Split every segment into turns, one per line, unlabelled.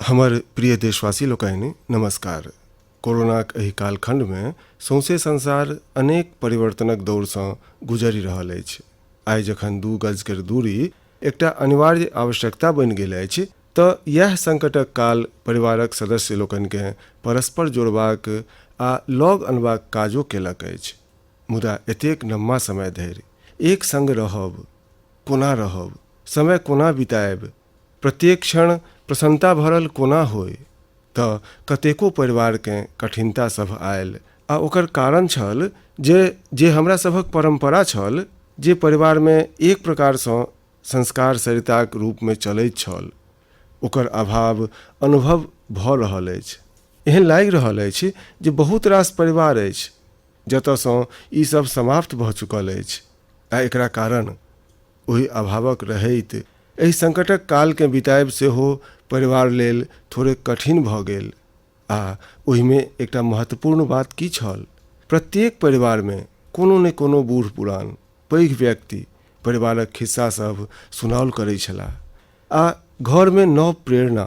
हमर प्रिय देशवासी लोकनि नमस्कार। कोरोनाक एहि कालखण्डमे सौंसे संसार अनेक परिवर्तनक दौरसँ गुजरि रहल अछि। आइ जखन 2 गज केर दूरी एकटा अनिवार्य आवश्यकता बनि गेल अछि तऽ इएह संकटक काल परिवारक सदस्य लोकनिकेँ परस्पर जोड़बाक आ लग अनबाक काजो केलक अछि। मुदा एतेक लम्बा समय धरि एक संग रहब, कोना रहब, समय कोना बिताएब, प्रत्येक क्षण प्रसन्नता भरल कोना होइ तऽ कतेको परिवारकेँ कठिनता सभ आयल आ ओकर कारण छल जे जे हमरा सभक परम्परा छल जे परिवारमे एक प्रकारसँ संस्कार सरिताक रूपमे चलैत छल ओकर अभाव अनुभव भऽ रहल अछि। एहन लागि रहल अछि जे बहुत रास परिवार अछि जतयसँ ई सभ समाप्त भऽ चुकल अछि आ एकरा कारण ओहि अभावक रहैत एहि संकटक कालकेँ बिताएब सेहो परिवार लेल थोड़ेक कठिन भऽ गेल आ ओहिमे एकटा महत्वपूर्ण बात की छल? प्रत्येक परिवारमे कोनो ने कोनो बूढ़-पुरान, पैघ व्यक्ति परिवारक खिस्सा सभ सुनाओल करै छलाह आ घरमे नव प्रेरणा,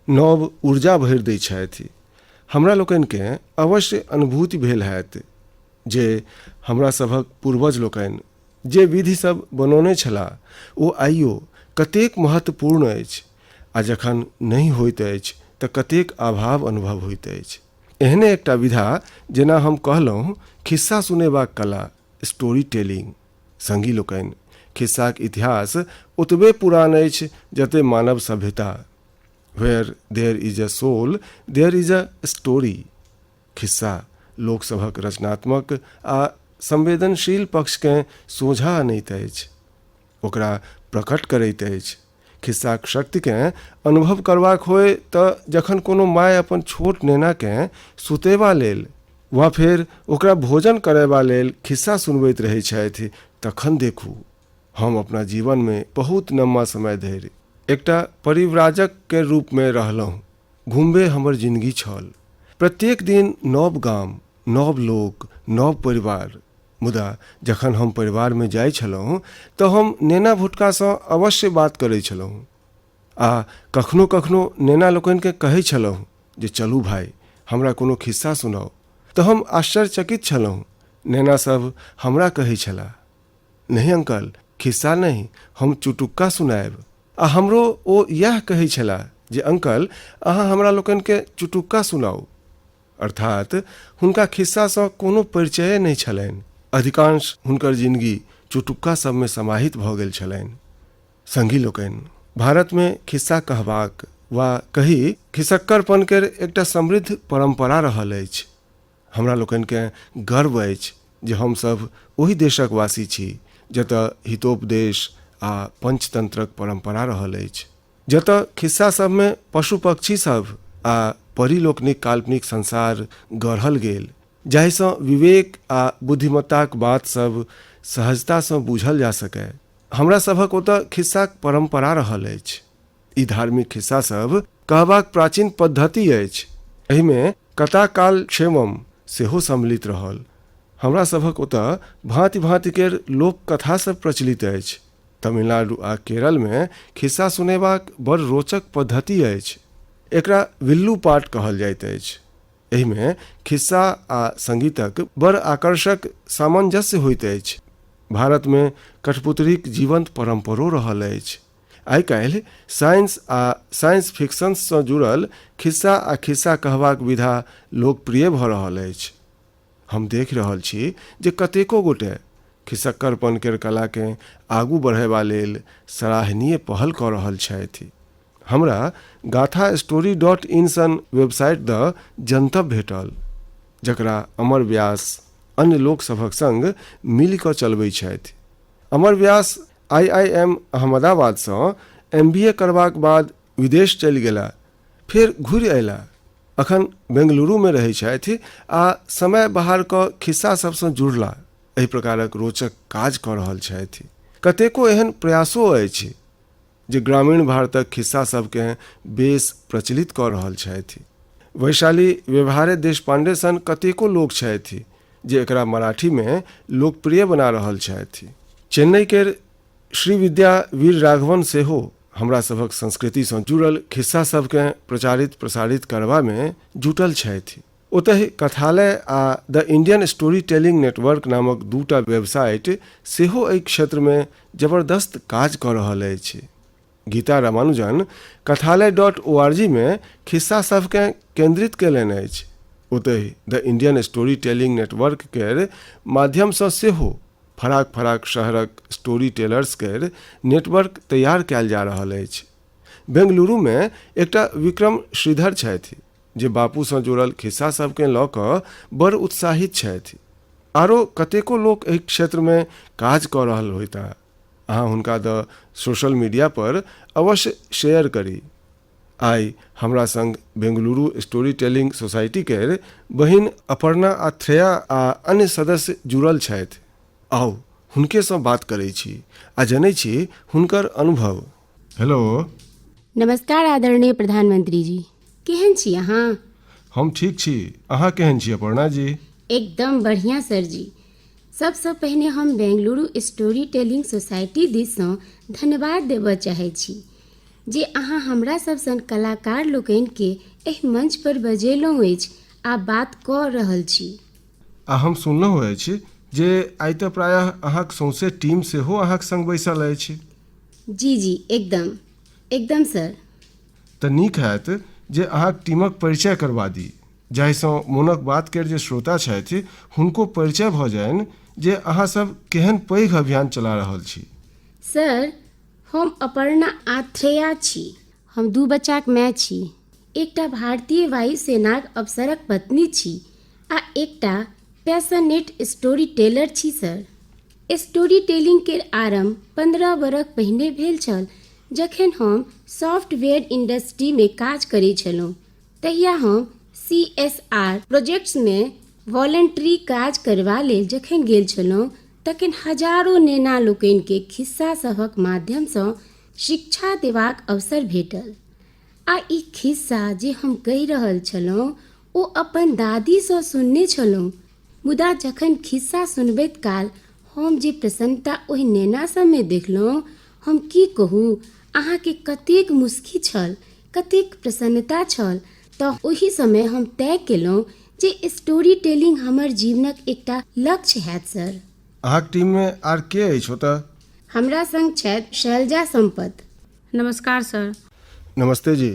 नव ऊर्जा भरि दै छथि। हमरा लोकनिकेँ अवश्य अनुभूति भेल हएत जे हमरा सभक पूर्वज लोकनि जे विधि सब बनौने छलाह ओ आइयो कतेक महत्वपूर्ण अछि आ जखन नहि होइत अछि तऽ कतेक अभाव अनुभव होइत अछि। एहने एकटा विधा जेना हम कहलहुँ खिस्सा सुनेबाक कला, स्टोरी टेलिंग। संगी लोकनि, खिस्साक इतिहास ओतबे पुरान अछि जते मानव सभ्यता। Where there is a soul, there is a story. खिस्सा लोकसभक रचनात्मक आ संवेदनशील पक्षकेँ सोझाँ अनैत अछि, ओकरा प्रकट करैत अछि। खिस्साक शक्तिकेँ अनुभव करबाक होय तँ जखन कोनो माय अपन छोट नेनाकेँ सुतेबा लेल वा फेर ओकरा भोजन करयबा लेल खिस्सा सुनबैत रहैत छथि तखन देखू। हम अपना जीवनमे बहुत लम्बा समय धरि एकटा परिव्राजक केर रूपमे रहलहुँ। घुमबे हमर जिनगी छल। प्रत्येक दिन नव गाम, नव लोक, नव परिवार। मुदा जखन हम परिवारमे जाइ छलहुँ तँ हम नेना-भुटकासँ अवश्य बात करै छलहुँ आ कखनो-कखनो नेना लोकनिकेँ कहै छलहुँ जे चलू भाइ, हमरा कोनो खिस्सा सुनाउ। तँ हम आश्चर्यचकित छलहुँ। नेना सभ हमरा कहै छलाह। नहि अंकल, खिस्सा नहि, हम चुटुक्का सुनायब। आ हमरो ओ इएह कहै छलाह जे अंकल, अहाँ हमरा लोकनिकेँ चुटुक्का सुनाउ। अर्थात् हुनका खिस्सासँ कोनो परिचये नहि छलनि। अधिकांश हुनकर जिनगी चुटुक्का सभमे समाहित भऽ गेल छलनि। संगी लोकनि, भारतमे खिस्सा कहबाक वा कही खिसक्करपन केर एकटा समृद्ध परम्परा रहल अछि। हमरा लोकनिकेँ गर्व अछि जे हम सभ ओहि देशक वासी छी जतय हितोपदेश आ पंचतंत्रक परम्परा रहल अछि। जतय खिस्सा सभमे पशु-पक्षी सभ आ परी लोकनिक काल्पनिक संसार गढ़ल गेल जाहिसँ विवेक आ बुद्धिमत्ताक बात सभ सहजतासँ बूझल जा सकय। हमरा सभक ओतय खिस्साक परम्परा रहल अछि। ई धार्मिक खिस्सा सभ कहबाक प्राचीन पद्धति अछि। एहिमे कथाकाल क्षेमम सेहो सम्मिलित रहल। हमरा सभक ओतय भाँति-भाँति केर लोककथा सभ प्रचलित अछि। तमिलनाडु आ केरलमे खिस्सा सुनेबाक बड़ रोचक पद्धति अछि। एकरा विल्लू पाट कहल जाइत अछि। एहिमे खिस्सा आ संगीतक बड़ आकर्षक सामंजस्य होइत अछि। भारतमे कठपुतरीक जीवंत परम्परो रहल अछि। आइ-काल्हि साइंस आ साइंस फिक्शन्ससँ जुड़ल खिस्सा आ खिस्सा कहबाक विधा लोकप्रिय भऽ रहल अछि। हम देखि रहल छी जे कतेको गोटे खिसक्करपन केर कलाकेँ आगू बढ़यबा लेल सराहनीय पहल कऽ रहल छथि। हमरा गाथा स्टोरी डॉट इन सन वेबसाइट दऽ जनतब भेटल, जकरा अमर व्यास अन्य लोक सभक संग मिलि कऽ चलबै छथि। अमर व्यास आईआईएम अहमदाबादसँ एमबीए करबाक बाद विदेश चलि गेला, फेर घुरि अयला। अखन बेंगलुरुमे रहै छथि आ समय बहार कऽ खिस्सा सभसँ जुड़ला एहि प्रकारक रोचक काज कऽ रहल छथि। कतेको एहन प्रयासो अछि जे ग्रामीण भारतक खिस्सा सभकेँ बेस प्रचलित कऽ रहल छथि। वैशाली व्यवहारे देशपांडे सन कतेको लोक छथि जे एकरा मराठीमे लोकप्रिय बना रहल छथि। चेन्नई केर श्रीविद्या वीर राघवन सेहो हमरा सभक संस्कृतिसँ जुड़ल खिस्सा सभकेँ प्रचारित प्रसारित करबामे जुटल छथि। ओतहि कथालय आ the Indian story telling network नामक दूटा वेबसाइट सेहो एहि क्षेत्रमे जबरदस्त काज कऽ रहल अछि। गीता रामानुजन कथालय डॉट ओआरजी मे खिस्सा सभकेँ केन्द्रित कयलनि अछि। ओतहि the Indian story telling network केर माध्यमसँ सेहो फराक फराक शहरक स्टोरी टेलर्स केर नेटवर्क तैयार कयल जा रहल अछि। बेंगलुरुमे एकटा विक्रम श्रीधर छथि जे बापूसँ जुड़ल खिस्सा सभकेँ लऽ कऽ बड़ उत्साहित छथि। आरो कतेको लोक एहि क्षेत्रमे काज कऽ रहल होयताह। अहाँ हुनका दऽ सोशल मीडिया पर अवश्य शेयर करी। आइ हमरा संग बेंगलुरु स्टोरी टेलिंग सोसाइटी केर बहिन अपर्णा आथ्रेया आ अन्य सदस्य जुड़ल छथि। आउ हुनके सँ बात करै छी आ जनै छी हुनकर अनुभव। हेलो।
नमस्कार आदरणीय प्रधानमंत्री जी, केहन छी अहाँ?
हम ठीक छी, अहाँ केहन छी अपर्णा जी?
एकदम बढ़िया सर जी। सबसँ पहिने हम बेंगलुरु स्टोरी टेलिंग सोसाइटी दिससँ धन्यवाद देबऽ चाहैत छी जे अहाँ हमरा सब सन कलाकार लोकनिकेँ एहि मंच पर बजेलहुँ अछि आ बात कऽ रहल छी।
आ हम सुनलहुँ अछि जे आइ तऽ प्रायः अहाँक सौंसे टीम सेहो अहाँक संग बैसल अछि।
जी जी एकदम एकदम सर।
तऽ नीक हैत जे अहाँक टीमक परिचय करबा दी जाहिसँ मोनक बात केर जे श्रोता छथि हुनको परिचय भऽ जानि जे अहाँ सब केहन पैघ अभियान चला रहल छी।
सर, हम अपर्णा आथ्रेया छी। हम दू बच्चाक माय छी। एकटा भारतीय वायुसेनाक अफसरक पत्नी छी आ एकटा पैशनेट स्टोरी टेलर छी सर। स्टोरी टेलिंग केर आरम्भ 15 बरख पहिने भेल छल जखन हम सॉफ्टवेयर इंडस्ट्रीमे काज करैत छलहुँ। तहिया हम सी एस आर प्रोजेक्ट्समे वॉलंटरी काज करबा लेल जखन गेल छलहुँ तखन हजारो नेना लोकनिकेँ खिस्सा सभक माध्यमसँ शिक्षा देबाक अवसर भेटल आ ई खिस्सा जे हम कहि रहल छलहुँ ओ अपन दादीसँ सुनने छलहुँ, मुदा जखन खिस्सा सुनबैत काल हम जे प्रसन्नता ओहि नेना सभमे देखलहुँ, हम की कहू अहाँके, कतेक मुस्की छल, कतेक प्रसन्नता छल। तऽ ओहि समय हम तय केलहुँ जे स्टोरी टेलिंग हमर जीवनक एकटा लक्ष्य हैत सर।
अहाँक टीममे आर के अछि ओतय?
हमरा संग छथि शैलजा सम्पत।
नमस्कार सर।
नमस्ते जी।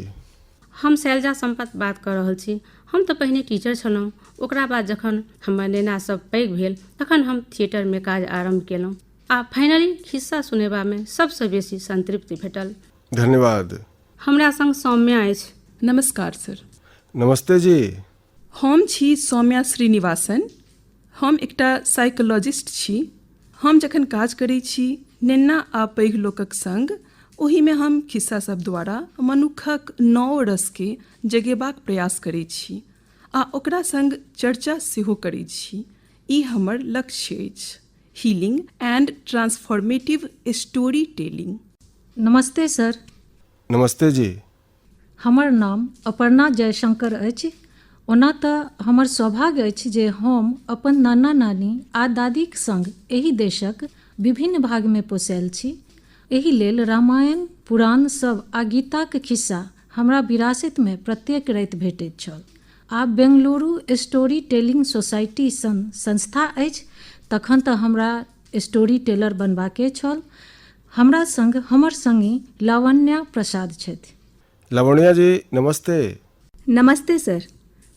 हम शैलजा सम्पत बात कऽ रहल छी। हम तऽ पहिने टीचर छलहुँ, ओकरा बाद जखन हमर नेना सब पैघ भेल तखन हम थिएटरमे काज आरम्भ केलहुँ आ फाइनली खिस्सा सुनेबामे सबसँ बेसी संतृप्ति भेटल।
धन्यवाद।
हमरा संग सौम्या अछि।
नमस्कार सर।
नमस्ते जी।
हम छी सौम्या श्रीनिवासन। हम एकटा साइकोलॉजिस्ट छी। हम जखन काज करैत छी नेन्ना आ पैघ लोकक संग, ओहिमे हम खिस्सा सब द्वारा मनुक्खक नव रसकेँ जगेबाक प्रयास करैत छी आ ओकरा संग चर्चा सेहो करैत छी। ई हमर लक्ष्य अछि, healing and transformative story telling.
नमस्ते सर।
नमस्ते जी।
हमर नाम अपर्णा जयशंकर अछि। ओना तऽ हमर सौभाग्य अछि जे हम अपन नाना नानी आ दादीक संग एहि देशक विभिन्न भागमे पोसायल छी। एहि लेल रामायण, पुराण सब आ गीताक खिस्सा हमरा विरासतमे प्रत्येक राति भेटैत छल। आब बेंगलुरु स्टोरी टेलिंग सोसाइटी सन संस्था अछि तखन तऽ हमरा स्टोरी टेलर बनबाके छल। हमरा संग हमर संगी लावण्या प्रसाद छथि।
लावण्या जी नमस्ते।
नमस्ते सर,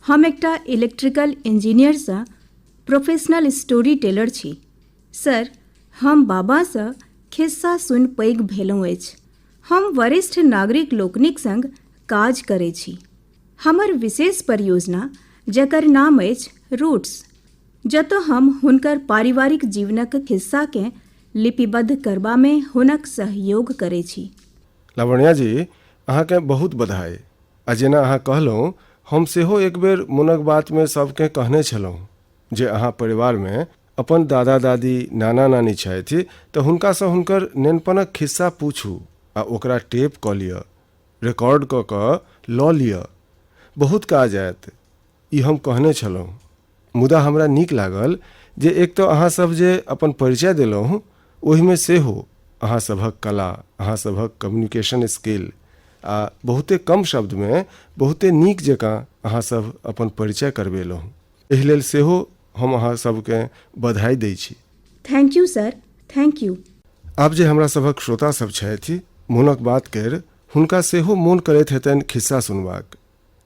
हम एकटा इलेक्ट्रिकल इंजीनियरसँ प्रोफेशनल स्टोरी टेलर छी। सर, हम बाबासँ खिस्सा सुनि पैघ भेलहुँ अछि। हम वरिष्ठ नागरिक लोकनिक सङ्ग काज करैत छी। हमर विशेष परियोजना जकर नाम अछि रूट्स, जतय हम हुनकर पारिवारिक जीवनक खिस्साकेँ लिपिबद्ध करबामे हुनक सहयोग करैत छी।
लावण्या जी, अहाँकेँ बहुत बधाई। आ जेना अहाँ कहलहुँ, हम सेहो एक बेर मोनक बातमे सभकेँ कहने छलहुँ जे अहाँ परिवारमे अपन दादा दादी, नाना नानी छथि तऽ हुनकासँ हुनकर नेनपनक खिस्सा पूछू आ ओकरा टेप कऽ लिअ, रिकॉर्ड कऽ कऽ लऽ लिअ। बहुत काज आयत। ई हम कहने छलहुँ। मुदा हमरा नीक लागल जे एक तऽ अहाँ सब जे अपन परिचय देलहुँ ओहिमे सेहो अहाँ सभक कला, अहाँ सभक कम्युनिकेशन स्किल आ बहुते कम शब्दमे बहुते नीक जकाँ अहाँ सभ अपन परिचय करबेलहुँ, एहि लेल सेहो हम अहाँ सभकेँ बधाई दै छी।
Thank you sir, thank you.
आब जे हमरा सभक श्रोता सभ छथि मोनक बात केर, हुनका सेहो मोन करैत हेतनि खिस्सा सुनबाक।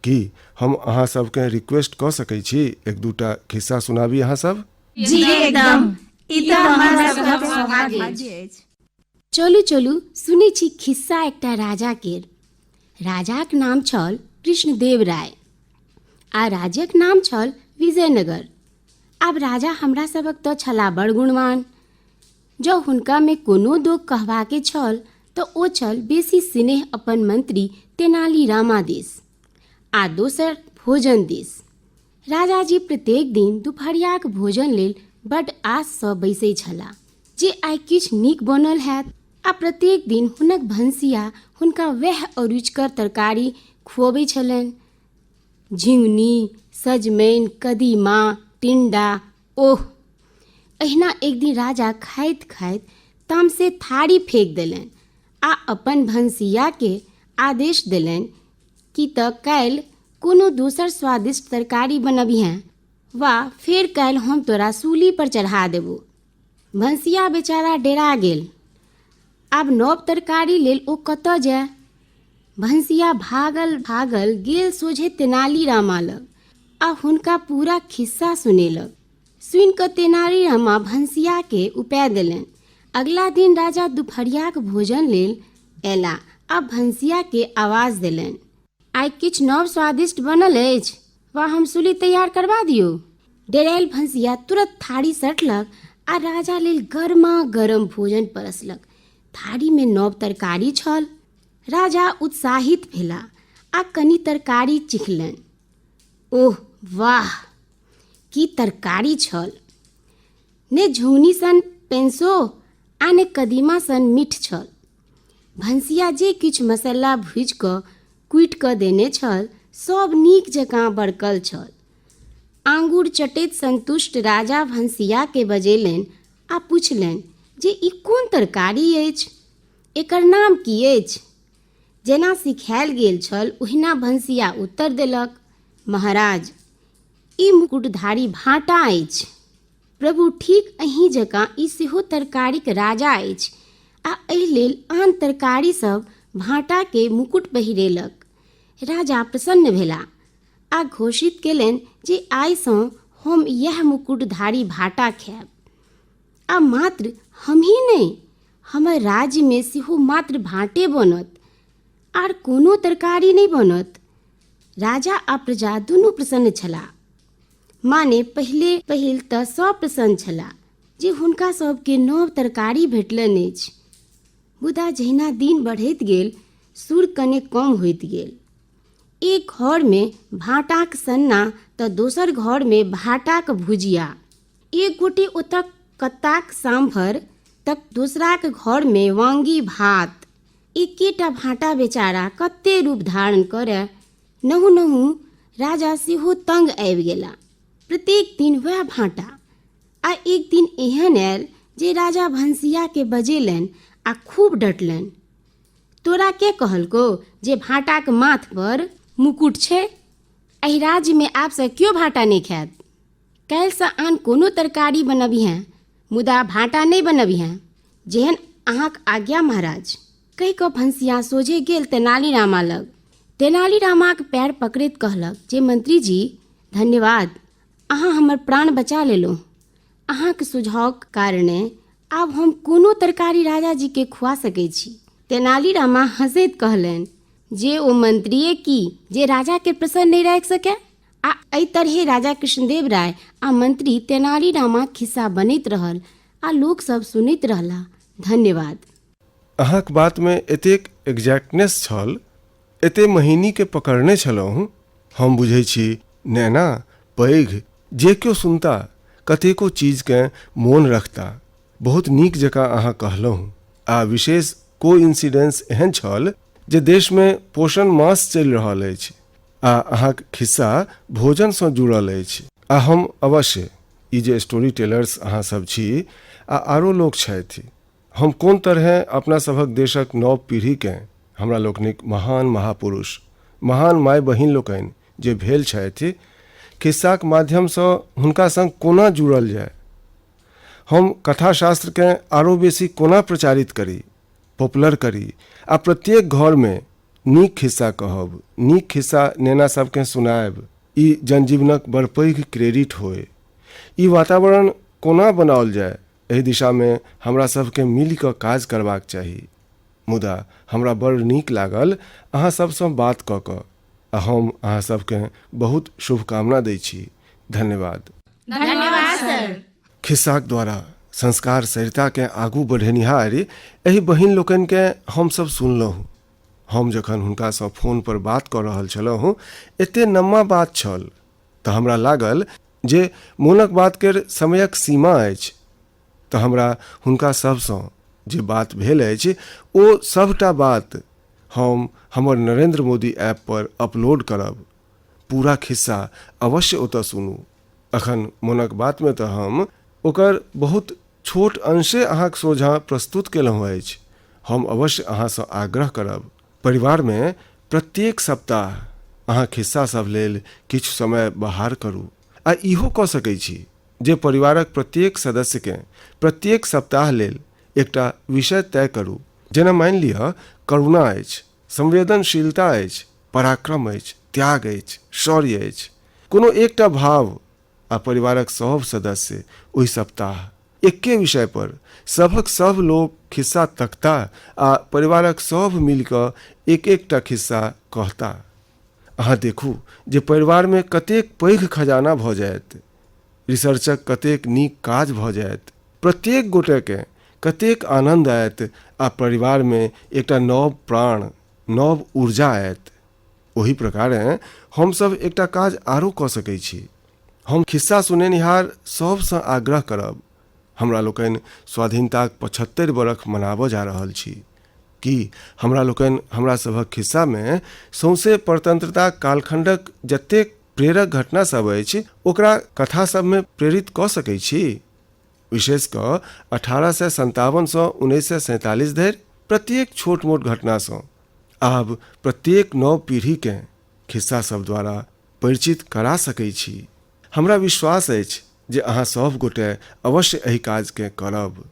की हम अहाँ सभकेँ रिक्वेस्ट कऽ सकै छी एक दूटा खिस्सा सुनाबी अहाँ सभ?
जी एकदम, ई तऽ हमर सभक सौभाग्य अछि। चलू चलू सुनै छी खिस्सा एकटा राजा केर। राजाक नाम छल कृष्णदेव राय आ राज्यक नाम छल विजयनगर। आब राजा हमरा सभक तऽ छलाह बड़ गुणवान। जँ हुनकामे कोनो दोख कहबाके छल तऽ ओ छल बेसी सिनेह अपन मंत्री तेनाली रामा दिस आ दोसर भोजन दिस। राजाजी प्रत्येक दिन दुपहरियाक भोजन लेल बड्ड आससँ बैसै छलाह जे आइ किछु नीक बनल हैत आ प्रत्येक दिन हुनक भनसिया हुनका वएह अरुचिकर तरकारी खुअबै छलनि। झिङ्गुनी, सजमनि, कदीमा, टिण्डा, ओह! एहिना एक दिन राजा खाइत खाइत तामसे थारी फेक देलनि आ अपन भनसियाके आदेश देलनि कि तऽ काल्हि कोनो दोसर स्वादिष्ट तरकारी बनबिहेँ वा फेर काल्हि हम तोरा सूलीपर चढ़ा देबौ। भनसिया बेचारा डेरा गेल। आब नव तरकारी लेल ओ कतऽ जाय? भनसिया भागल भागल गेल सोझे तेनाली रामा लग आ हुनका पूरा खिस्सा सुनेलक। सुनि कऽ तेनाली रामा भनसियाके उपाय देलनि। अगिला दिन राजा दुपहरियाक भोजन लेल अयला आ भनसियाके आवाज देलनि। आइ किछु नव स्वादिष्ट बनल अछि वा हम सूली तैयार करबा दियौ? डेरायल भनसिया तुरत थारी सटलक आ राजा लेल गरमा गरम भोजन परसलक। थारीमे नव तरकारी छल। राजा उत्साहित भेला आ कनि तरकारी चिखलनि। ओह वाह, की तरकारी छल! ने झुङ्गनी सन पेंसो आ ने कदीमा सन मीठ छल। भनसिया जे किछु मसल्ला भूजि कऽ कुटि कऽ देने छल सभ नीक जकाँ बरकल छल। आँगुर चटैत सन्तुष्ट राजा भनसियाकेँ बजेलनि आ पुछलनि जे ई कोन तरकारी अछि? एकर नाम की अछि? जेना सिखायल गेल छल ओहिना भनसिया उत्तर देलक, महाराज, ई मुकुटधारी भाँटा अछि। प्रभु ठीक अहीं जकाँ ई सेहो तरकारीक राजा अछि आ एहि लेल आन तरकारी सभ भाँटाकेँ मुकुट पहिरेलक। राजा प्रसन्न भेलाह आ घोषित केलनि जे आइसँ हम इएह मुकुटधारी भाँटा खायब। आ मात्र हमही नहि, हमर राज्यमे सेहो मात्र भाँटे बनत। आर कोनो तरकारी नहि बनत। राजा आ प्रजा दुनू प्रसन्न छलाह। माने पहिले पहिल तऽ सभ प्रसन्न छलाह जे हुनका सभके नव तरकारी भेटलनि अछि। मुदा जहिना दिन बढ़ैत गेल सुर कने कम होइत गेल। एक घरमे भाँटाक सन्ना तऽ दोसर घरमे भाँटाक भुजिया। एक गोटे ओतऽ कत्ताक साम्भर तऽ दोसराक घरमे वाङ्गी भात। एकेटा भाँटा बेचारा कते रूप धारण करए। नहु नहु राजा सेहो तंग आबि गेला। प्रत्येक दिन वएह भाँटा। आ एक दिन एहन आयल जे राजा भनसियाके बजेलनि आ खूब डँटलनि। तोरा के कहलकौ जे भाँटाक माथ पर मुकुट छै? एहि राज्यमे आबसँ केओ भाँटा नहि खायत। काल्हिसँ आन कोनो तरकारी बनबिहेँ मुदा भाँटा नहि बनबिहेँ। जेहन अहाँक आज्ञा महाराज। कहि कऽ भनसिया सोझे गेल तेनाली रामा लग। तेनाली रामाक पैर पकड़ैत कहलक जे मंत्रीजी धन्यवाद, अहाँ हमर प्राण बचा लेलहुँ। अहाँक सुझावक कारणे आब हम कोनो तरकारी राजाजीकेँ खुआ सकैत छी। तेनाली रामा हँसैत कहलनि जे ओ मंत्रिये की जे राजाकेँ प्रसन्न नहि राखि सकए। आ एहि तरहे राजा कृष्णदेव राय आ मंत्री तेनाली रामाक खिस्सा बनैत रहल आ लोकसभ सुनैत रहलाह। धन्यवाद।
अहाँक बातमे एतेक एग्जैक्टनेस छल, एते महीनीके पकड़ने छलहुँ, हम बुझै छी नेना, पैघ, जे केओ सुनता, कतेको चीजकेँ मोन रखता। बहुत नीक जकाँ अहाँ कहलहुँ आ विशेष कोइंसिडेंस एहन छल जे देशमे पोषण मास चलि रहल अछि आ अहाँक खिस्सा भोजनसँ जुड़ल अछि आ हम अवश्य ई जे स्टोरी टेलर्स अहाँ सब छी आ आरो लोक छथि, हम कोन तरहें अपना सभक देशक नव पीढ़ीकेँ हमरा लोकनिक महान महापुरुष, महान माय बहिन लोकनि जे भेल छथि, खिस्साक माध्यमसँ हुनका संग कोना जुड़ल जाय, हम कथाशास्त्रकेँ आरो बेसी कोना प्रचारित करी, पॉपुलर करी आ प्रत्येक घरमे नीक खिस्सा कहब, नीक खिस्सा नेना सभकेँ सुनायब, ई जनजीवनक बड़ पैघ क्रेडिट होय। ई वातावरण कोना बनाओल जाय, एहि दिशामे हमरा सभकेँ मिलि कऽ काज करबाक चाही। मुदा हमरा बड़ नीक लागल अहाँ सभसँ बात कऽ कऽ आ हम अहाँ सभकेँ बहुत शुभकामना दै छी। धन्यवाद।
धन्यवाद सर।
खिस्साक द्वारा संस्कार सरिताकेँ आगू बढ़ेनिहारि एहि बहिन लोकनिकेँ हम सभ सुनलहुँ। हम जखन हुनकासँ फोनपर बात कऽ रहल छलहुँ, एते नम्मा बात छल तऽ हमरा लागल जे मोनक बात केर समयक सीमा अछि तऽ हमरा हुनका सभसँ जे बात भेल अछि ओ सभटा बात हम हमर नरेन्द्र मोदी ऐप पर अपलोड करब। पूरा खिस्सा अवश्य ओतऽ सुनू। अखन मोनक बातमे तऽ हम ओकर बहुत छोट अंशे अहाँक सोझाँ प्रस्तुत केलहुँ अछि। हम अवश्य अहाँसँ आग्रह करब, परिवारमे प्रत्येक सप्ताह अहाँ खिस्सा सभ लेल किछु समय बहार करू आ इहो कऽ सकै छी जे परिवारक प्रत्येक सदस्यकेँ प्रत्येक सप्ताह लेल एकटा विषय तय करू। जेना मानि लिअ करुणा अछि, संवेदनशीलता अछि, पराक्रम अछि, त्याग अछि, शौर्य अछि। कोनो एकटा भाव आ परिवारक सभ सदस्य ओहि सप्ताह एक्के विषय पर सभक सभ लोक खिस्सा तकता आ परिवारक सभ मिलि कऽ एक एकटा खिस्सा कहता। अहाँ देखू जे परिवारमे कतेक पैघ खजाना भऽ जायत, रिसर्चक कतेक नीक काज भऽ जायत, प्रत्येक गोटेकेँ कतेक आनन्द आयत आ परिवारमे एकटा नव प्राण, नव ऊर्जा आयत। ओही प्रकारेँ हमसभ एकटा काज आरो कऽ सकैत छी। हम खिस्सा सुनेनिहार सभसँ आग्रह करब, हमरा लोकनि स्वाधीनताक 75 बरख मनाबऽ जा रहल छी। की हमरा लोकनि हमरा सभक खिस्सामे सौंसे परतंत्रताक कालखण्डक जतेक प्रेरक घटना सभ अछि ओकरा कथा सभमे प्रेरित कऽ सकैत छी? विशेष कऽ 1857सँ 1947 धरि प्रत्येक छोट-मोट घटनासँ आब प्रत्येक नव पीढ़ीकेँ खिस्सा सभ द्वारा परिचित करा सकैत छी। हमरा विश्वास अछि जे अहाँ सभ गोटे अवश्य एहि काजकेँ करब।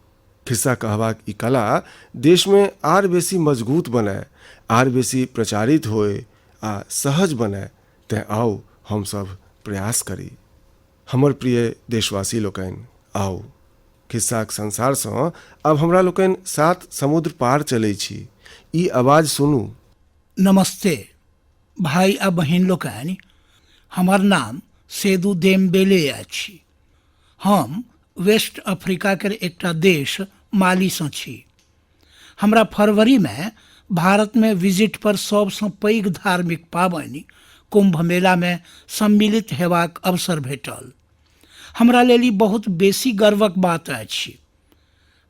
खिस्सा कहबाक ई कला देशमे आर बेसी मजगूत बनय, आर बेसी प्रचारित होय आ सहज बनय तेँ आउ हम सभ प्रयास करी। हमर प्रिय देशवासी लोकनि, आउ खिस्साक संसारसँ आब हमरा लोकनि सात समुद्र पार चलै छी। ई आवाज सुनू।
नमस्ते भाइ आ बहिन लोकनि, हमर नाम सेदू देमबेले अछि। हम वेस्ट अफ्रीका केर एकटा देश मालीसँ छी। हमरा फरवरीमे भारतमे विजिट पर सबसँ पैघ धार्मिक पाबनि कुम्भ मेलामे सम्मिलित हेबाक अवसर भेटल। हमरा लेल ई बहुत बेसी गर्वक बात अछि।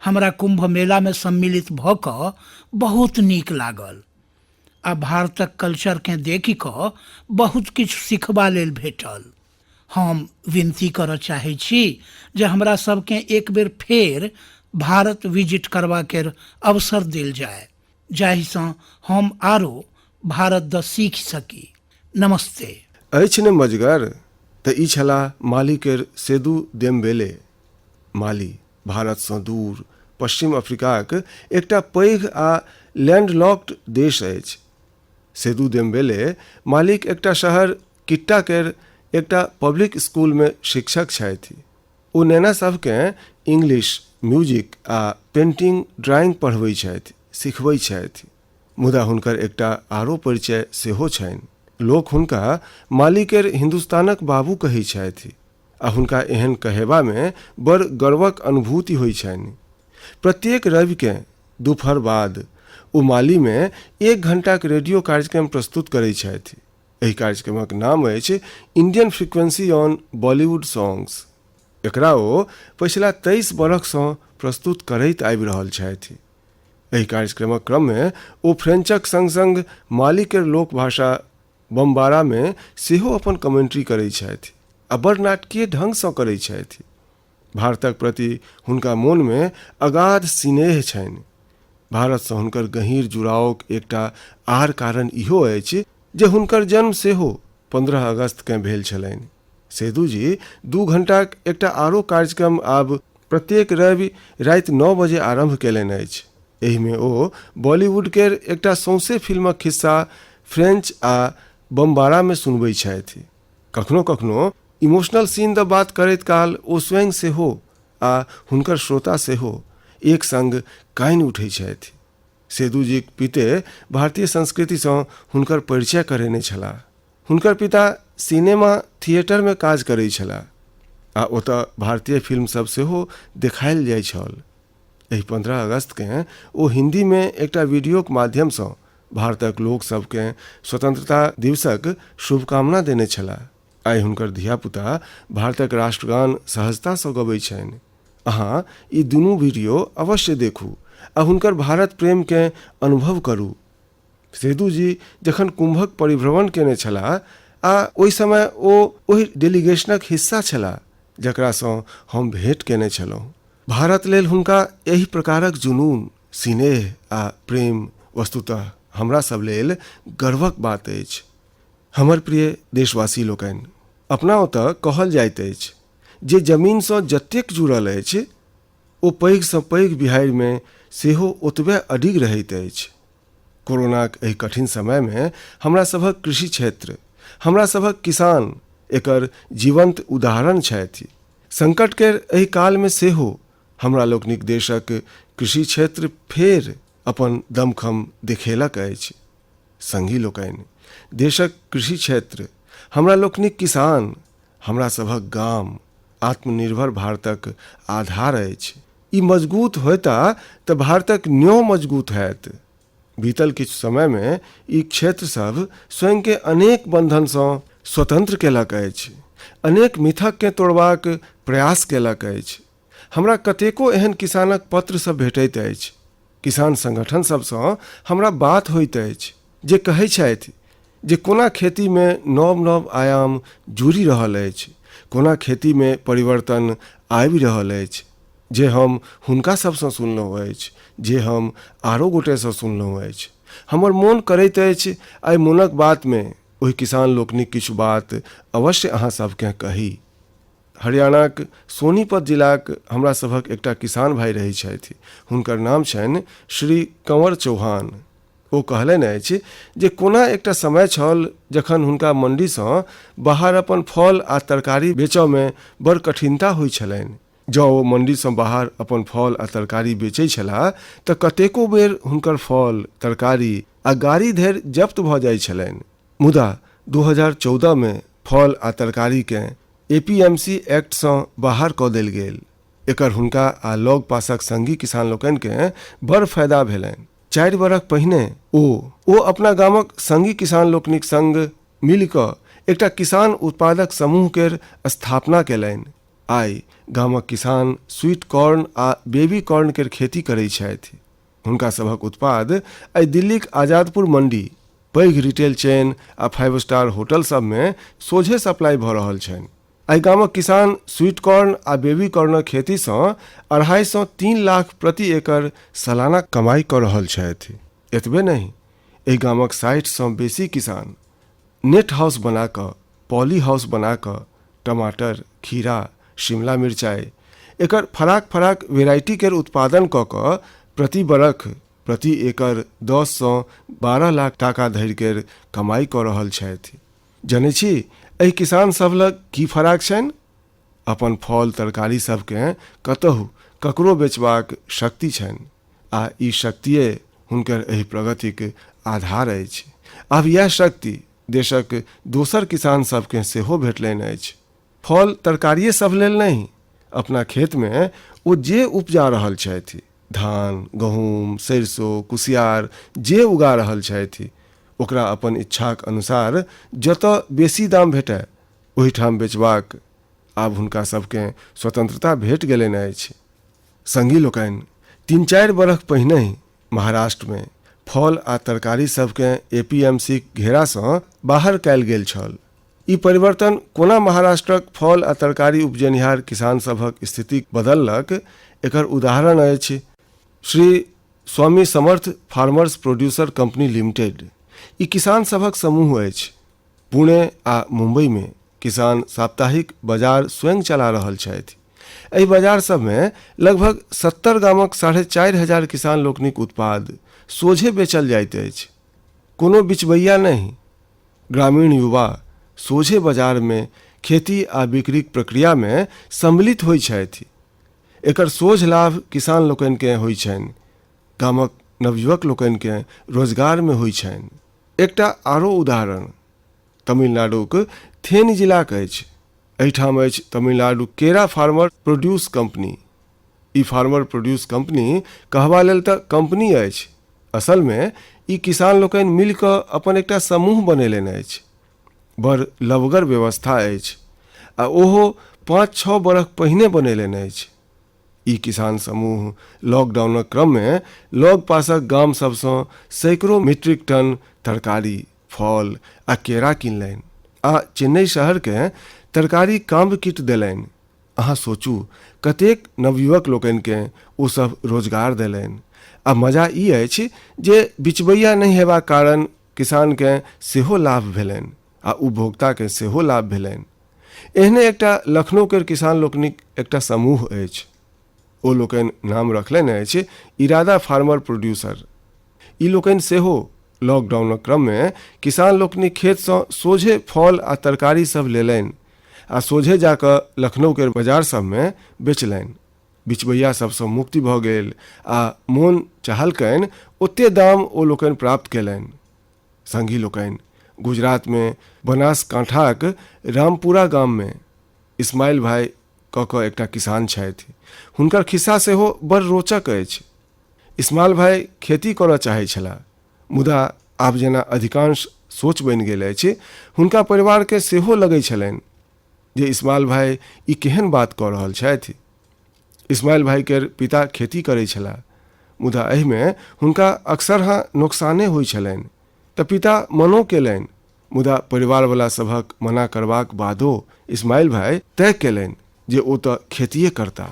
हमरा कुम्भ मेलामे सम्मिलित भऽ कऽ बहुत नीक लागल आ भारतक कल्चरकेँ देखि कऽ बहुत किछु सिखबा लेल भेटल। हम विनती करऽ चाहै छी जे हमरा सबकेँ एक बेर फेर भारत विजिट करबा केर अवसर देल जाय जाहिसँ हम आरो भारत दऽ सीखि सकी। नमस्ते।
अछि ने मजगर? तऽ ई छलाह माली केर सेदू देमबेले। माली भारतसँ दूर पश्चिम अफ्रीकाक एकटा पैघ आ लैंडलॉक्ड देश अछि। सेदू देमबेले मालीक एकटा शहर किट्टा केर एकटा पब्लिक स्कूलमे शिक्षक छथि। ओ नेना सभकेँ इंग्लिश, म्यूजिक आ पेंटिंग ड्राइंग पढ़बै छथि, सिखबै छथि। मुदा हुनकर एकटा आरो परिचय सेहो छनि। लोक हुनका माली केर हिन्दुस्तानक बाबू कहै छथि आ हुनका एहन कहेबामे बड़ गर्वक अनुभूति होइ छनि। प्रत्येक रविकेँ दुपहर बाद ओ मालीमे एक घंटाक रेडियो कार्यक्रम प्रस्तुत करै छथि। एहि कार्यक्रमक नाम अछि Indian frequency on Bollywood songs. एकरा ओ पछिला 23 बरखसँ प्रस्तुत करैत आबि रहल छथि। एहि कार्यक्रमक क्रममे ओ फ्रेंचक संग-संग माली केर लोकभाषा बम्बारामे सेहो अपन कमेंट्री करैत छथि आ बड़ नाटकीय ढंगसँ करैत छथि। भारतक प्रति हुनका मोनमे अगाध सिनेह छनि। भारतसँ हुनकर गहीँर जुड़ावक एकटा आर कारण इहो अछि जे हुनकर जन्म सेहो 15 अगस्तकेँ भेल छलनि। सेदूजी 2 घंटाक एकटा आरो कार्यक्रम आब प्रत्येक रवि राति 9 बजे आरम्भ कयलनि अछि। एहिमे ओ बॉलीवुड केर एकटा सौंसे फिल्मक खिस्सा फ्रेंच आ बम्बारामे सुनबै छथि। कखनो कखनो इमोशनल सीन दऽ बात करैत काल ओ स्वयं सेहो आ हुनकर श्रोता सेहो एक संग कानि उठै छथि। सेदूजीक पिते भारतीय संस्कृतिसँ हुनकर परिचय करेने छलाह। हुनकर पिता सिनेमा थिएटरमे काज करै छलाह आ ओतऽ भारतीय फिल्म सब सेहो देखायल जाइ छल। एहि 15 अगस्तकेँ ओ हिन्दीमे एकटा वीडियोक माध्यमसँ भारतक लोक सबकेँ स्वतंत्रता दिवसक शुभकामना देने छलाह। आइ हुनकर धिया-पुता भारतक राष्ट्रगान सहजतासँ गबै छनि। अहाँ ई दुनू वीडियो अवश्य देखू आ हुनकर भारत प्रेमकेँ अनुभव करू। सेदूजी जखन कुंभक परिभ्रमण केने छलाह आ ओहि समय ओ ओहि डेलीगेशनक हिस्सा छलाह जकरासँ हम भेंट केने छलहुँ। भारत लेल हुनका एहि प्रकारक जुनून, सिनेह आ प्रेम वस्तुतः हमरा सब लेल गर्वक बात अछि। हमर प्रिय देशवासी लोकनि, अपना ओतऽ कहल जाइत अछि जे जमीनसँ जतेक जुड़ल अछि ओ पैघसँ पैघ बिहाड़िमे सेहो ओतबे अडिग रहैत अछि। कोरोनाक एहि कठिन समयमे हमरा सभक कृषि क्षेत्र, हमरा सभक किसान एकर जीवंत उदाहरण छथि। संकट केर एहि कालमे सेहो हमरा लोकनिक देशक कृषि क्षेत्र फेर अपन दमखम देखेलक अछि। संगी लोकनि, देशक कृषि क्षेत्र, हमरा लोकनिक किसान, हमरा सभक गाम आत्मनिर्भर भारतक आधार अछि। ई मजगूत होयता तऽ भारतक न्यों मजगूत होयत। बीतल किछु समयमे ई क्षेत्र सभ स्वयंकेँ अनेक बंधनसँ स्वतंत्र केलक अछि, अनेक मिथककेँ तोड़बाक प्रयास केलक अछि। हमरा कतेको एहन किसानक पत्र सभ भेटैत अछि, किसान संगठन सभसँ हमरा बात होइत अछि जे कहै छथि जे कोना खेतीमे नव-नव आयाम जुड़ि रहल अछि, कोना खेतीमे परिवर्तन आबि रहल अछि, जे हम हुनका सभसँ सुनलहुँ अछि, जे हम आरो गोटेसँ सुनलहुँ अछि। हमर मोन करैत अछि आइ मोनक बातमे ओहि किसान लोकनिक किछु बात अवश्य अहाँ सभकेँ कही। हरियाणाक सोनीपत जिलाक हमरा सभक एकटा किसान भाइ रहै छथि। हुनकर नाम छनि श्री कंवर चौहान। ओ कहलनि अछि जे कोना एकटा समय छल जखन हुनका मंडीसँ बाहर अपन फल आ तरकारी बेचऽमे बड़ कठिनता होइत छलनि। जँ ओ मंडीसँ बाहर अपन फल आ तरकारी बेचै छलाह तऽ कतेको बेर हुनकर फल, तरकारी आ गाड़ी धरि जब्त भऽ जाइत छलनि। मुदा 2014 मे फल आ तरकारीकेँ एपीएमसी एक्टसँ बाहर कऽ देल गेल। एकर हुनका आ लग-पासक संगी किसान लोकनिकेँ बड़ फयदा भेलनि। 4 बरख पहिने ओ ओ अपना गामक संगी किसान लोकनिक संग मिलि कऽ एकटा किसान उत्पादक समूह केर स्थापना केलनि। आइ गामक किसान स्वीट कॉर्न आ बेबी कॉर्न केर खेती करैत छथि। हुनका सभक उत्पाद आइ दिल्लीक आजादपुर मंडी, पैघ रिटेल चेन आ फाइव स्टार होटल सभमे सोझे सप्लाई भऽ रहल छनि। एहि गामक किसान स्वीट कॉर्न आ बेबी कॉर्नक खेतीसँ 2.5 सँ 3 लाख प्रति एकड़ सालाना कमाई कऽ रहल छथि। एतबे नहि, एहि गामक 60 सँ बेसी किसान नेट हाउस बना कऽ, पॉली हाउस बना कऽ टमाटर, खीरा, शिमला मिरचाइ एकर फराक-फराक वेराइटी केर उत्पादन कऽ कऽ प्रति बरख प्रति एकड़ 10 सँ 12 लाख टाका धरि केर कमाई कऽ रहल छथि। जनै छी एहि किसान सभ लग की फराक छनि? अपन फल तरकारी सभकेँ कतहु ककरो बेचबाक शक्ति छनि आ ई शक्तिये हुनकर एहि प्रगतिक आधार अछि। आब इएह शक्ति देशक दोसर किसान सभकेँ सेहो भेटलनि अछि। फल तरकारिये सभ लेल नहि, अपना खेतमे ओ जे उपजा रहल छथि, धान, गहूम, सरिसो, कुसियार जे उगा रहल छथि, ओकरा अपन इच्छाक अनुसार जतऽ बेसी दाम भेटय ओहिठाम बेचबाक आब हुनका सभकेँ स्वतंत्रता भेट गेलनि अछि। संगी लोकनि, 3-4 बरख पहिनहि महाराष्ट्रमे फल आ तरकारी सभकेँ एपीएमसीक घेरासँ बाहर कयल गेल छल। ई परिवर्तन कोना महाराष्ट्रक फल आ तरकारी उपजेनिहार किसान सभक स्थिति बदललक, एकर उदाहरण अछि Shri Swami Samarth farmers producer company limited. ई किसान सभक समूह अछि। पुणे आ मुंबई में किसान साप्ताहिक बाजार स्वयं चला रहल छथि। एहि बाजार सभमे लगभग 70 गामक 4500 किसान लोकनिक उत्पाद सोझे बेचल जाइत अछि। कोनो बिचबैया नहि। ग्रामीण युवा सोझे बाजारमे खेती आ बिक्रीक प्रक्रियामे सम्मिलित होइत छथि। एकर सोझ लाभ किसान लोकनिकेँ होइत छनि, गामक नवयुवक लोकनिकेँ रोजगारमे होइत छनि। एकटा आरो उदाहरण तमिलनाडुक थेनी जिलाक अछि। एहिठाम अछि तमिलनाडु केरा फार्मर प्रोड्यूस कंपनी। ई फार्मर प्रोड्यूस कंपनी कहबा लेल तऽ कंपनी अछि, असलमे ई किसान लोकनि मिलि कऽ अपन एकटा समूह बनेलनि अछि। बड़ लवगर व्यवस्था अछि आ ओहो 5-6 बरख पहिने बनेलनि अछि। ई किसान समूह लॉकडाउनक क्रममे लग पासक गाम सभसँ सैकड़ो मीट्रिक टन तरकारी, फल आ केरा किनलनि आ चेन्नई शहरकेँ तरकारी काम्ब किट देलनि। अहाँ सोचू, कतेक नवयुवक लोकनिकेँ ओ सभ रोजगार देलनि आ मजा ई अछि जे बिचबैया नहि हेबाक कारण किसानकेँ सेहो लाभ भेलनि आ उपभोक्ताकेँ सेहो लाभ भेलनि। एहने एकटा लखनऊ केर किसान लोकनिक एकटा समूह अछि। ओ लोकनि नाम रखलनि अछि इरादा फार्मर प्रोड्यूसर। ई लोकनि सेहो लॉकडाउनक क्रममे किसान लोकनिक खेतसँ सोझे फल आ तरकारी सभ लेलनि आ सोझे जा कऽ लखनऊ केर बाजार सभमे बेचलनि। बिचबैया सभसँ मुक्ति भऽ गेल आ मोन चाहलकनि ओते दाम ओ लोकनि प्राप्त केलनि। संगी लोकनि, गुजरातमे बनासकांठाक रामपुरा गाममे इस्माइल भाई कऽ कऽ एकटा किसान छथि। हुनकर खिस्सा सेहो बड़ रोचक अछि। इस्माइल भाई खेती करऽ चाहै छलाह, मुदा आब जेना अधिकांश सोच बनि गेल अछि, हुनका परिवारकेँ सेहो लगै छलनि जे इस्माइल भाई ई केहन बात कऽ रहल छथि। इस्माइल भाई केर पिता खेती करै छलाह, मुदा एहिमे हुनका अक्सरहाँ नोकसाने होइ छलनि। तऽ पिता मनो केलनि, मुदा परिवारवला सभक मना करबाक बादो इस्माइल भाई तय केलनि जे ओ तऽ खेतिए करता।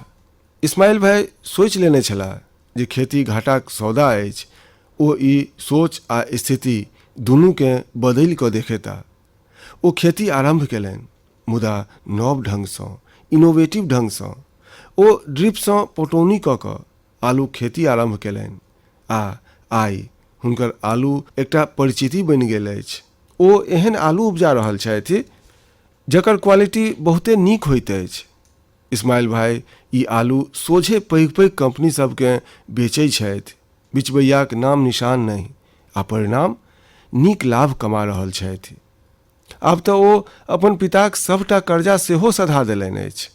इस्माइल भाई सोचि लेने छलाह जे खेती घाटाक सौदा अछि। ओ ई सोच आ स्थिति दुनूकेँ बदलि कऽ देखेता। ओ खेती आरम्भ केलनि, मुदा नव ढङ्गसँ, इनोवेटिव ढङ्गसँ। ओ ड्रिपसँ पटौनी कऽ कऽ आलूक खेती आरम्भ केलनि आ आइ हुनकर आलू एकटा परिचिति बनि गेल अछि। ओ एहन आलू उपजा रहल छथि जकर क्वालिटी बहुते नीक होइत अछि। इस्माइल भाई ई आलू सोझे पैघ-पैघ कंपनी सभकेँ बेचै छथि, बिचबैयाक नाम-निशान नहि आ परिणाम नीक लाभ कमा रहल छथि। आब तऽ ओ अपन पिताक सभटा कर्जा सेहो सधा देलनि अछि।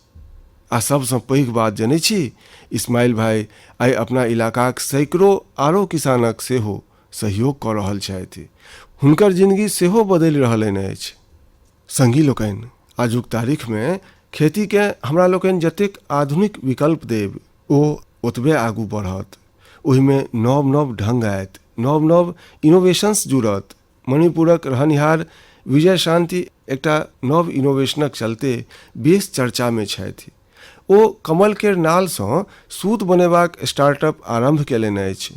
आ सभसँ पैघ बात जनै छी, इस्माइल भाई आइ अपना इलाकाक सैकड़ो आरो किसानक सेहो सहयोग कऽ रहल छथि। हुनकर जिनगी सेहो बदलि रहलनि अछि। संगी लोकनि, आजुक तारीखमे खेतीकेँ हमरा लोकनि जतेक आधुनिक विकल्प देब, ओ ओतबे आगू बढ़त। ओहिमे नव-नव ढंग आयत, नव-नव इनोवेशंस जुड़त। मणिपुरक रहनिहार विजय शांति एकटा नव इनोवेशनक चलते बेस चर्चामे छथि। ओ कमल केर नालसँ सूत बनेबाक स्टार्टअप आरम्भ केलनि अछि।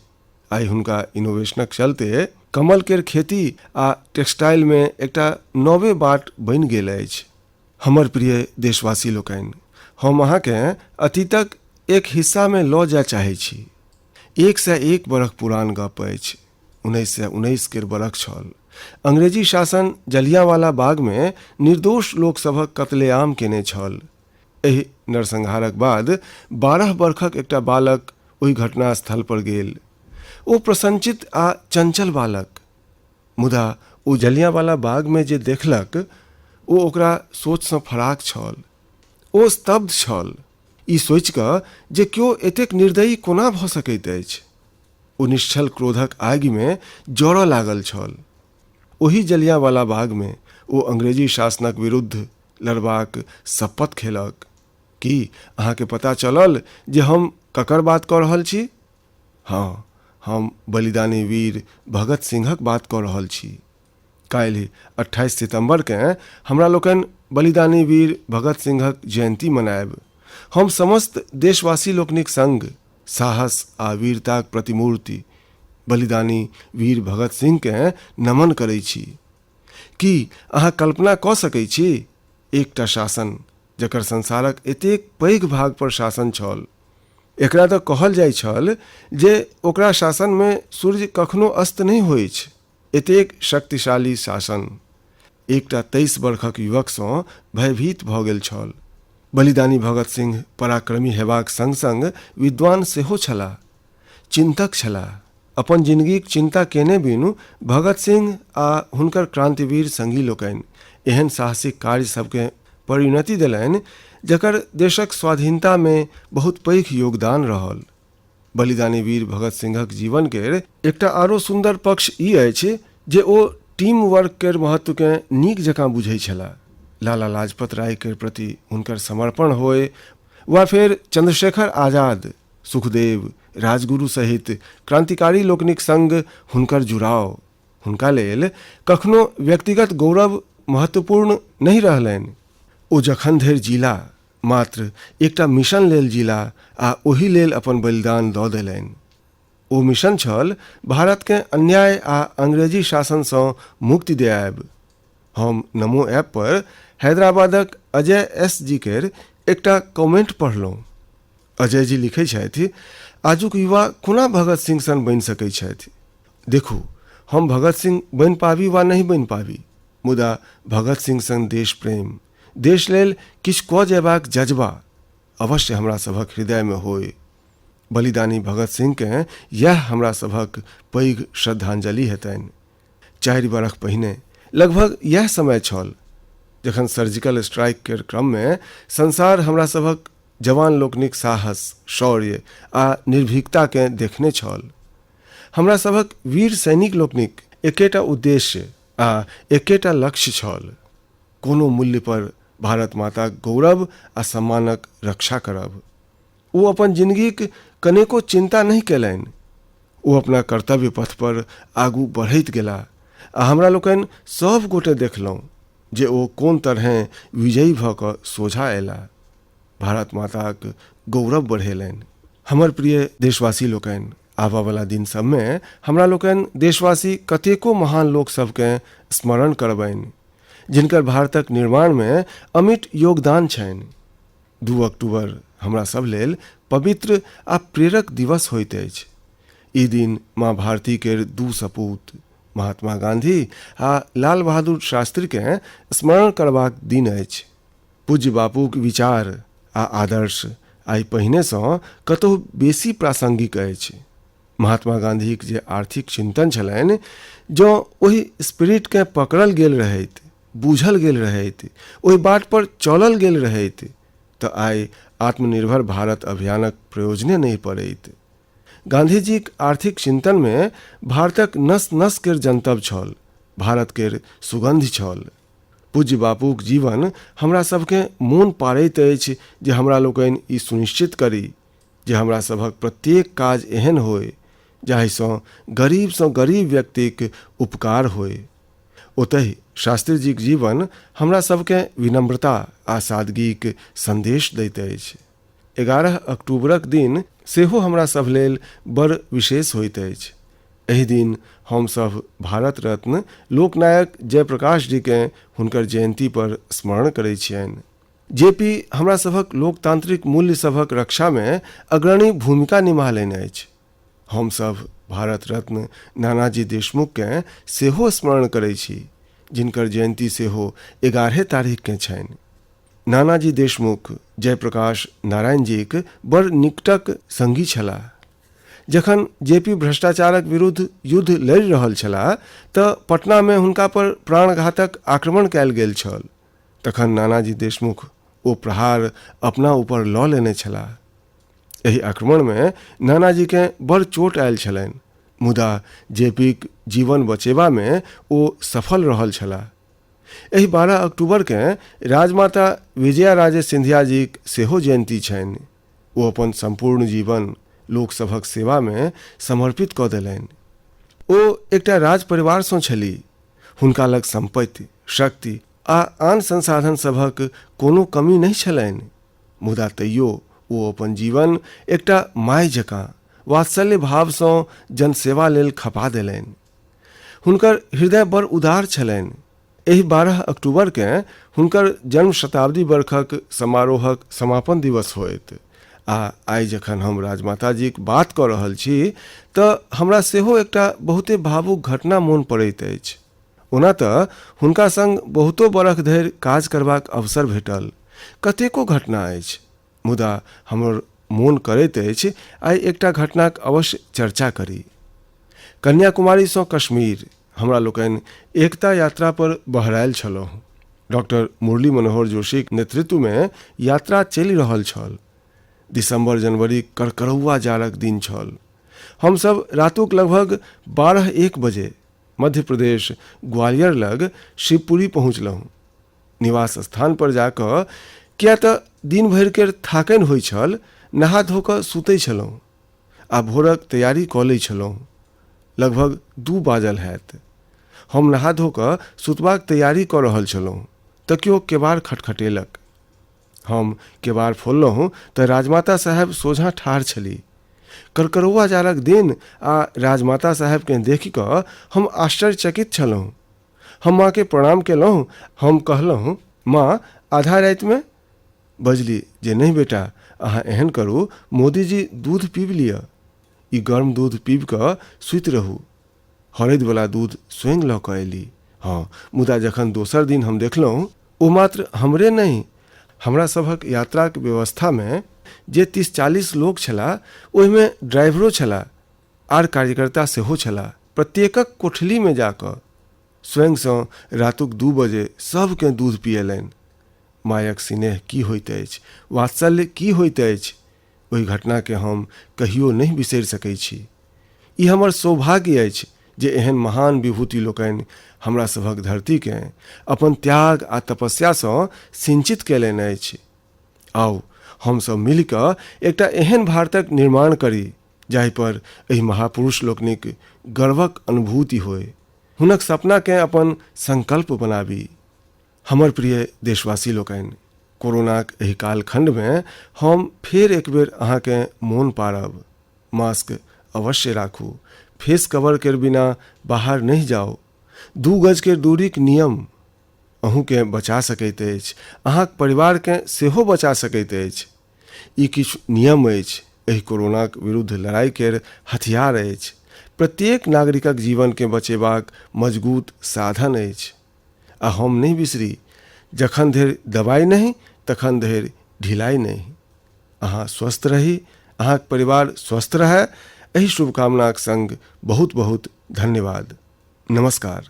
आइ हुनका इनोवेशनक चलते कमल केर खेती आ टेक्सटाइलमे एकटा नवे बाट बनि गेल अछि। हमर प्रिय देशवासी लोकनि, हम अहाँकेँ अतीतक एक हिस्सामे लऽ जाय चाहै छी। 101 बरख पुरान गप अछि। 1919 केर बरख छल। अंग्रेजी शासन जलियांवाला बागमे निर्दोष लोक सभक कत्लेआम केने छल। एहि नरसंहारक बाद 12 बरखक एकटा बालक ओहि घटना स्थल पर गेल। ओ प्रसन्नचित आ चंचल बालक, मुदा ओ जलियांवाला बागमे जे देखलक ओ ओकरा सोचसँ फराक छल। ओ स्तब्ध छल, ई सोचि कऽ जे क्यो एतेक निर्दयी कोना भऽ सकैत अछि। ओ निश्चल क्रोधक आगिमे जरऽ लागल छल। ओहि जलियांवाला बागमे ओ अंग्रेजी शासनक विरुद्ध लड़बाक शपथ खेलक। की अहाँके पता चलल जे हम ककर बात कऽ रहल छी? हँ, हम बलिदानी वीर भगत सिंहक बात कऽ रहल छी। काल्हि 28 सितम्बरकेँ हमरा लोकनि बलिदानी वीर भगत सिंहक जयन्ती मनायब। हम समस्त देशवासी लोकनिक संग साहस आ वीरताक प्रतिमूर्ति बलिदानी वीर भगत सिंहकेँ नमन करै छी। की अहाँ कल्पना कऽ सकै छी एकटा शासन जकर संसारक एतेक पैघ भाग पर शासन छल? एकरा तऽ कहल जाइ छल जे ओकरा शासनमे सूर्य कखनो अस्त नहि होइछ। एतेक शक्तिशाली शासन एकटा 23 बरखक युवकसँ भयभीत भऽ गेल छल। बलिदानी भगत सिंह पराक्रमी हेबाक संग-संग विद्वान सेहो छलाह। चिन्तक छलाह। अपन जिनगीक चिन्ता केने बिनु भगत सिंह आ हुनकर क्रान्तिवीर संगी लोकनि एहन साहसिक कार्य सभकेँ परिणति देलनि जकर देशक स्वाधीनतामे बहुत पैघ योगदान रहल। बलिदानी वीर भगत सिंहक जीवन केर एकटा आरो सुन्दर पक्ष ई अछि जे ओ टीम वर्क केर महत्वकेँ नीक जकाँ बुझै छलाह। लाला लाजपत राय केर प्रति हुनकर समर्पण होय वा फेर चंद्रशेखर आजाद, सुखदेव, राजगुरु सहित क्रांतिकारी लोकनिक संग हुनकर जुड़ाव हुनका लेल कखनो व्यक्तिगत गौरव महत्वपूर्ण नहि रहलनि। ओ जखन धरि जीला मात्र एकटा मिशन लेल जीला आ ओहि लेल अपन बलिदान दऽ देलनि। ओ मिशन छल भारतकेँ अन्याय आ अंग्रेजी शासनसँ मुक्ति दियायब। हम नमो ऐप पर हैदराबादक अजय एस जी केर एकटा कमेंट पढ़लहुँ। अजय जी लिखै छथि, आजुक युवा कोना भगत सिंह सन बनि सकै छथि? देखू, हम भगत सिंह बनि पाबी वा नहि बनि पाबी, मुदा भगत सिंह सन देश प्रेम, देश लेल किछु कऽ जयबाक जज्बा अवश्य हमरा सभक हृदयमे होय। बलिदानी भगत सिंहकेँ यैह हमरा सभक पैघ श्रद्धांजलि हेतनि। 4 बरख पहिने लगभग यैह समय छल जखन सर्जिकल स्ट्राइक केर क्रममे संसार हमरा सभक जवान लोकनिक साहस, शौर्य आ निर्भीकताकेँ देखने छल। हमरा सभक वीर सैनिक लोकनिक एकेटा उद्देश्य आ एकेटा लक्ष्य छल, कोनो मूल्य पर भारत माताक गौरव आ सम्मानक रक्षा करब। ओ अपन जिनगीक कनेको चिन्ता नहि कयलनि। ओ अपना कर्तव्य पथ पर आगू बढ़ैत गेलाह आ हमरा लोकनि सभ गोटे देखलहुँ जे ओ कोन तरहें विजयी भऽ कऽ सोझाँ अयलाह। भारत माताक गौरव बढ़ेलनि। हमर प्रिय देशवासी लोकनि, आबऽवला दिन सभमे हमरा लोकनि देशवासी कतेको महान लोक सभकेँ स्मरण करबनि जिनकर भारतक निर्माणमे अमिट योगदान छनि। 2 अक्टूबर हमरा सभ लेल पवित्र आ प्रेरक दिवस होइत अछि। ई दिन माँ भारती केर 2 सपूत महात्मा गांधी आ लाल बहादुर शास्त्रीकेँ स्मरण करबाक दिन अछि। पूज्य बापूक विचार आ आदर्श आइ पहिनेसँ कतहु बेसी प्रासंगिक अछि। महात्मा गांधीक जे आर्थिक चिंतन छलनि, जँ ओहि स्पिरिटकेँ पकड़ल गेल रहैत, बूझल गेल रहैत, ओहि बाट पर चलल गेल रहैत, तऽ आइ आत्मनिर्भर भारत अभियानक प्रयोजने नहि पड़ैत। गांधीजीक आर्थिक चिंतनमे भारतक नस नस केर जनतब छल, भारत केर सुगंधि छल। पूज्य बापूक जीवन हमरा सभकेँ मोन पाड़ैत अछि जे हमरा लोकनि ई सुनिश्चित करी जे हमरा सभक प्रत्येक काज एहन होय जाहिसँ गरीबसँ गरीब व्यक्तिक उपकार होय। ओतहि शास्त्रीजीक जीवन हमरा सभकेँ विनम्रता आ सादगीक संदेश दैत अछि। 11 अक्टूबरक दिन सेहो हमरा सभ लेल बड़ विशेष होइत अछि। एहि दिन हम सभ भारत रत्न लोकनायक जयप्रकाश जीकेँ हुनकर जयन्ती पर स्मरण करैत छियनि। जे पी हमरा सभक लोकतांत्रिक मूल्य सभक रक्षामे अग्रणी भूमिका निमाहलनि अछि। हम सभ भारत रत्न नानाजी देशमुखकेँ सेहो स्मरण करैत छी, जिनकर जयन्ती सेहो 11 तारीखकेँ छनि। नानाजी देशमुख जयप्रकाश नारायण जीक बड़ निकटक संगी छलाह। जखन जे पी भ्रष्टाचारक विरुद्ध युद्ध लड़ि रहल छलाह तऽ पटनामे हुनका पर प्राणघातक आक्रमण कयल गेल छल। तखन नानाजी देशमुख ओ प्रहार अपना ऊपर लऽ लेने छलाह। एहि आक्रमणमे नानाजीकेँ बड़ चोट आयल छलनि, मुदा जे पीक जीवन बचेबामे ओ सफल रहल छलाह। एहि 12 अक्टूबरकेँ राजमाता विजया राजे सिंधिया जीक सेहो जयन्ती छनि। ओ अपन सम्पूर्ण जीवन लोकसभक सेवामे समर्पित कऽ देलनि। ओ एकटा राज परिवारसँ छलीह। हुनका लग सम्पत्ति, शक्ति आ आन संसाधन सभक कोनो कमी नहि छलनि, मुदा तैयो ओ अपन जीवन एकटा माय जकाँ वात्सल्य भावसँ जनसेवा लेल खपा देलनि। हुनकर हृदय बड़ उदार छलनि। एहि 12 अक्टूबरकेँ हुनकर जन्म शताब्दी बरखक समारोहक समापन दिवस होयत आ आइ जखन हम राजमाताजीक बात कऽ रहल छी तऽ हमरा सेहो एकटा बहुते भावुक घटना मोन पड़ैत अछि। ओना तऽ हुनका संग बहुतो बरख धरि काज करबाक अवसर भेटल, कतेको घटना अछि, मुदा हमर मोन करैत अछि आइ एकटा घटनाक अवश्य चर्चा करी। कन्याकुमारीसँ कश्मीर हमरा लोकनि एकता यात्रा पर बहरायल छलहुँ। डॉक्टर मुरली मनोहर जोशीक नेतृत्वमे यात्रा चलि रहल छल। दिसंबर जनवरी करकरौआ जाड़क दिन छल। हमसभ रातुक लगभग 12-1 बजे मध्य प्रदेश ग्वालियर लग शिवपुरी पहुँचलहुँ। निवास स्थान पर जा कऽ किया तऽ दिन भरि केर थाकनि होइ छल, नहा धो कऽ सुतै छलहुँ आ भोरक तैयारी कऽ लै छलहुँ। लगभग 2 बाजल हैत। हम नहा धो कऽ सुतबाक तैयारी कऽ रहल छलहुँ तऽ केओ केबाड़ खटखटेलक। हम केबाड़ फोललहुँ तऽ राजमाता साहेब सोझाँ ठाढ़ छली। करकरौआ जाड़क दिन आ राजमाता साहेबकेँ देखि कऽ हम आश्चर्यचकित छलहुँ। हम माँकेँ प्रणाम केलहुँ। हम कहलहुँ, माँ, आधा रातिमे? बजली जे नहि बेटा, अहाँ एहन करू, मोदीजी दूध पीबि लिअ। ई गर्म दूध पीबि कऽ सुति रहू। हरदिवला दूध स्वयं लऽ कऽ अयली। हँ, मुदा जखन दोसर दिन हम देखलहुँ, ओ मात्र हमरे नहि, हमरा सभक यात्राक व्यवस्थामे जे 30-40 लोक छलाह, ओहिमे ड्राइवरो छलाह आर कार्यकर्ता सेहो छलाह, प्रत्येकक कोठलीमे जा कऽ स्वयंसँ रातुक 2 बजे सभकेँ दूध पियेलनि। मायक सिनेह की होइत अछि, वात्सल्य की होइत अछि, ओहि घटनाकेँ हम कहियो नहि बिसरि सकैत छी। ई हमर सौभाग्य अछि जे एहन महान विभूति लोकनि हमरा सभक धरतीकेँ अपन त्याग आ तपस्यासँ सिंचित कयलनि अछि। आउ, हमसभ मिलि कऽ एकटा एहन भारतक निर्माण करी जाहि पर एहि महापुरुष लोकनिक गर्वक अनुभूति होय, हुनक सपनाकेँ अपन संकल्प बनाबी। हमर प्रिय देशवासी लोकनि, कोरोनाक एहि कालखंडमे हम फेर एक बेर अहाँकेँ मोन पाड़ब, मास्क अवश्य राखू, फेस कवर केर बिना बाहर नहि जाउ, 2 गज केर दूरीक नियम अहूँकेँ बचा सकैत अछि, अहाँक परिवारकेँ सेहो बचा सकैत अछि। ई किछु नियम अछि, एहि कोरोनाक विरुद्ध लड़ाई केर हथियार अछि, प्रत्येक नागरिकक जीवनकेँ बचेबाक मजगूत साधन अछि। आ हम नहि बिसरी, जखन धरि दवाइ नहि तखन धरि ढिलाइ नहि। अहाँ स्वस्थ रही, अहाँक परिवार स्वस्थ रहय, एहि शुभकामनाक संग बहुत बहुत धन्यवाद। नमस्कार।